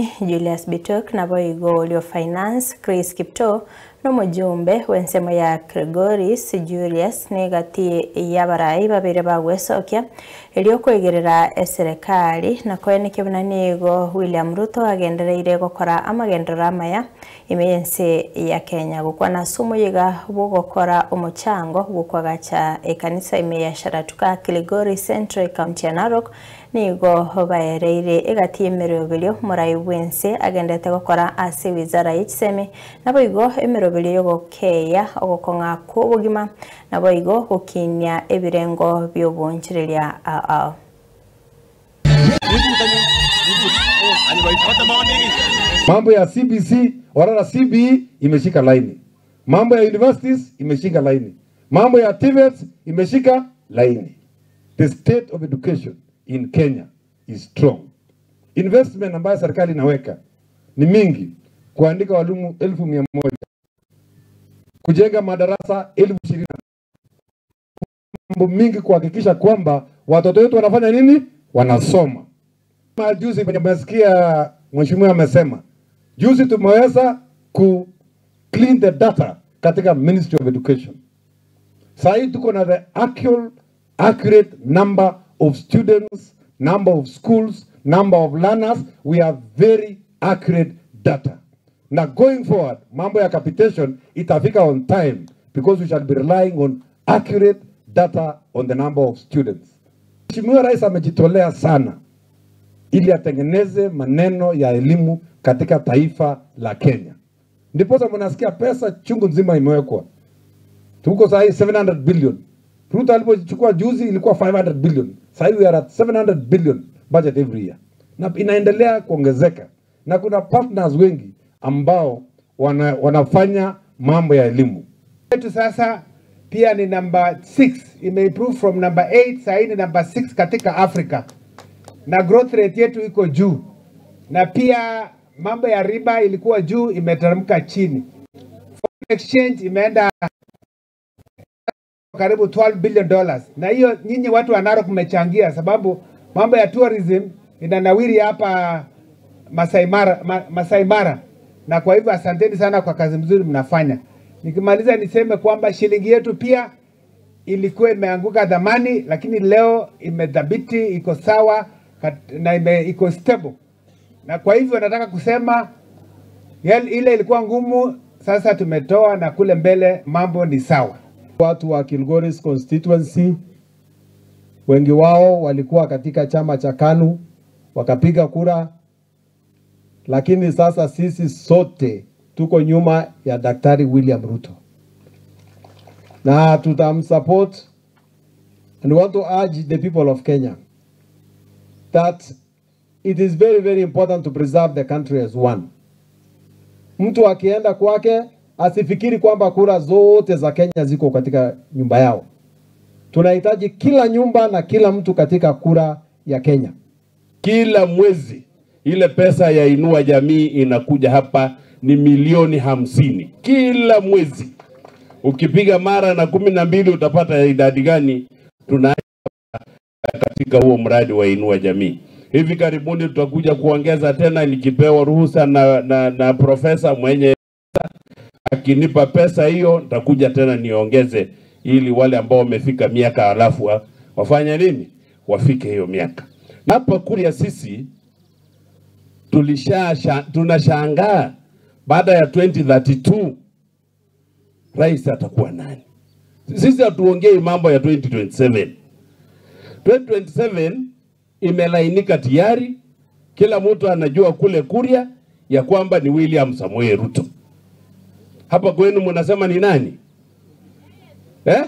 Economy Julius Bitok na boigo olio Finance Chris Kipto no mujumbe wensemo ya Gregoris Julius negati yabarai babere bagwesokia elio kwegerera eserikali na koeneke bunanigo William Ruto agendereire gokora amagendera maya imeyense ya Kenya gukwana sumu yiga bugokora umuchango gukwagacha ekanisa ime ya Sharatuka Kilgori Central County ya Narok nigo baereire egati emeroberio murai wense agendete gokora ase wizara y'Ekisemi nabo igo emeroberio yogokeya ogokonga kubugima nabo igo gukinya ebirengo byobonchereria a Mambo ya CBC orara CBE imeshika laini, mambo ya universities imeshika laini, mambo ya TVET imeshika laini. The state of education in Kenya is strong. Investment ambayo serikali inaweka ni mingi, kuandika walimu 100,000, kujenga madarasa 20,000, mambo mingi kuhakikisha kwamba watoto wetu wanafanya nini? Wanasoma. Juzi nimesikia mheshimiwa amesema juzi tumeweza ku clean the data katika Ministry of Education. Sasa tuko na the actual accurate number of students, number of schools, number of learners. We have very accurate data. Now going forward, mambo ya capitation itafika on time because we shall be relying on accurate data on the number of students. Mheshimiwa Rais amejitolea sana ili atengeneze maneno ya elimu katika taifa la Kenya. Ndipo mnasikia pesa chungu nzima imewekwa. Tuko sahi 700 billion. Ruto alipochukua juzi ilikuwa 500 billion. Sahi we are at 700 billion budget every year. Na inaendelea kuongezeka. Na kuna partners wengi ambao wanafanya mambo ya elimu. Yetu sasa pia ni number 6, imeimprove from number 8, sahi ni number 6 katika Afrika. Na growth rate yetu iko juu. Na pia mambo ya riba ilikuwa juu, imeteremka chini. Foreign exchange imeenda karibu $12 billion. Na hiyo nyinyi watu wa Narok mmechangia, sababu mambo ya tourism inanawiri hapa Masai Mara. Na kwa hivyo asanteni sana kwa kazi mzuri mnafanya. Nikimaliza niseme kwamba shilingi yetu pia ilikuwa imeanguka dhamani, lakini leo imedhabiti, iko sawa na iko stable. Na kwa hivyo nataka kusema ile ilikuwa ngumu, sasa tumetoa na kule mbele mambo ni sawa. Watu wa Kilgoris constituency wengi wao walikuwa katika chama cha KANU wakapiga kura, lakini sasa sisi sote tuko nyuma ya Daktari William Ruto na tutamsupport. And we want to urge the people of Kenya that it is very, very important to preserve the country as one. Mtu akienda kwake asifikiri kwamba kura zote za Kenya ziko katika nyumba yao. Tunahitaji kila nyumba na kila mtu katika kura ya Kenya. Kila mwezi ile pesa ya Inua Jamii inakuja hapa ni 50 milioni kila mwezi. Ukipiga mara na 12 utapata idadi gani tuna katika huo mradi wa Inua Jamii. Hivi karibuni tutakuja kuongeza tena, nikipewa ruhusa na profesa mwenye akinipa pesa hiyo nitakuja tena niongeze, ili wale ambao wamefika miaka alafu wafanye nini? Wafike hiyo miaka. Na hapa Kuria sisi tunashangaa baada ya 2032 rais atakuwa nani? Sisi hatuongei mambo ya 2027. 2027 imelainika tayari, kila mtu anajua kule Kuria ya kwamba ni William Samoei Ruto. Hapa kwenu mnasema ni nani? Eh?